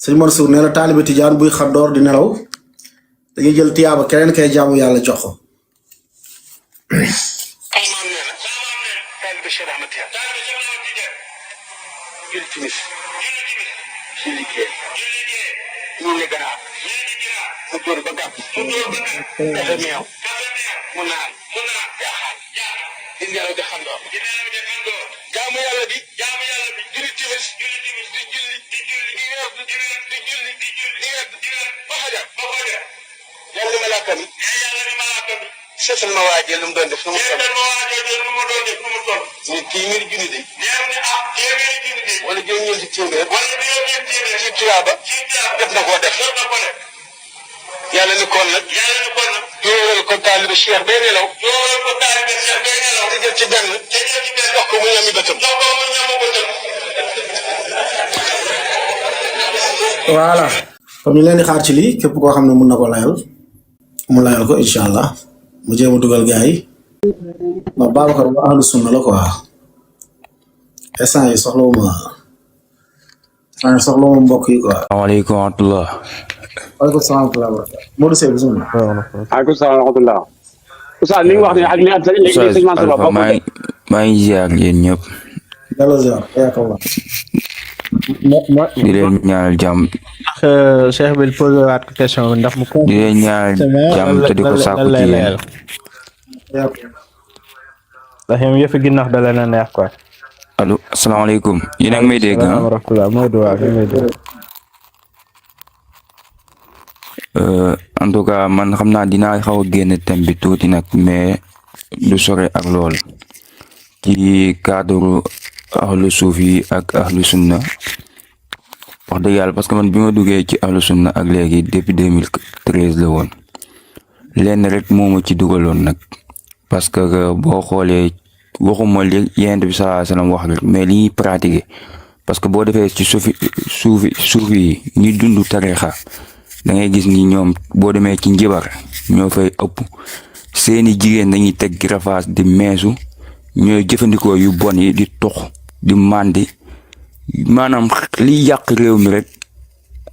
sëñ Mansour nee na taalibe tijaan buy xaddoor di nelaw dañuy jël tiyaaba keneen kay jaamu yàlla jox ko. jaamu yàlla bi julli timis di ba fajar yàlla malaaka mi seetal ma waajee lu mu doon def nu mu toll ni téeméeri junni de wala juróom-ñeenti téeméer ci tuyaaba def na koo def yàlla ni kon nag yóoral ko taalibe Cheikh bay nelaw te jël ci benn jox ko mu ñami bëtam voilà comme ñu leen di xaar ci lii képp koo xam ne mun na ko layal mu layal ko incha allah mu jéem a dugal gars yi ndax Babacar bu ahlu sunna la quoi instant yi soxlawuma mbokk yi quoi. Assalamualaikum warahmatullah. Waaleykum salaam wa rahmatulah. Modou Seye bisimilah. Waaleykum salaam wa rahmatulah. Oustaz li nga wax ne ak li nga xam ne sëñ Mansour Ba maa ngi ziar yéen ñëpp. Delloo ziar ayakallah. di leen ñaanal jàmm. Cheikh bi posé waat ko question bi ndax mu. di leen ñaanal jàmm te di ko sàkku ci yéen. ndax yow yëf gi nax da leen a neex quoi. allo asalaamaaleykum yéen a ngi may dégg ah. En tout cas man xam naa dinaa xaw a génn thème bi tuuti nag mais du sore ak lool ci cadre ahlu suuf yi ak ahlu sunna wax dëgg yàlla parce que man bi ma duggee ci ahlu sunna ak léegi depuis 2013 la woon lenn rek moo ma ci dugaloon nag parce que boo xoolee waxuma li Yonent bi sallallahu alayhi wasallam wax rek mais li ñuy pratiquer parce que boo defee ci suufi yi ñuy dund tarixa da ngay gis ni ñoom boo demee ci njibar ñoo fay ëpp seeni jigéen dañuy teg girafaas di meesu ñooy jëfandikoo yu bon yi di tux di màndi maanaam li yàq réew mi rek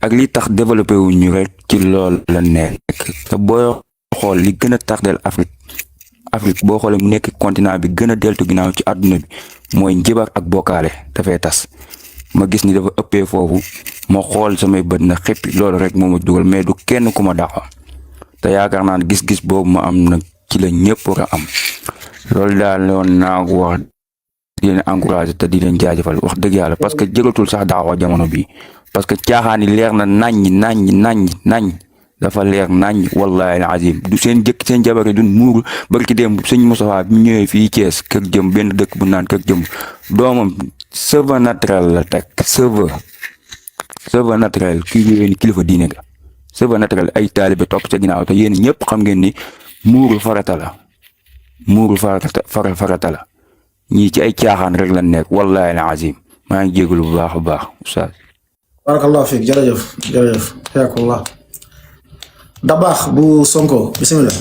ak li tax développé wu ñu rek ci lool la nekk te boo xool li gën a tardel Afrique boo xoolee mu nekk continent bi gën a deltu ginnaaw ci àdduna bi mooy njibar ak bokkaale dafay tas ma gis ni dafa ëppee foofu ma xool samay bët na xëppi loolu rek moo ma dugal mais du kenn ku ma dàqa te yaakaar naa ne gis-gis boobu ma am nag ci la ñëpp war a am loolu daal loon naa ko wax di leen encouragé te di leen jaajëfal wax dëgg yàlla parce que jëgatul sax daawa jamono bi parce que caaxaan yi leer na naññ dafa leer naññ wallahi azim du seen jabar yi duñ muuru barki démb sëñ Moustapha bi ñëwee fii Thiès kër jëm benn dëkk bu naan kër jëm doomam cheveux naturel la teg cheveux naturel kii yéen kilifa diine ga cheveux naturel ay taalibe topp ca ginnaaw te yéen ñëpp xam ngeen ni muuru farata la ñii ci ay caaxaan rek la nekk wallahi azim maa ngi jégalu bu baax a baax oustaz. barakallahu fiik jërëjëf xayaakallah Dabakh bu Sonko bisimilah.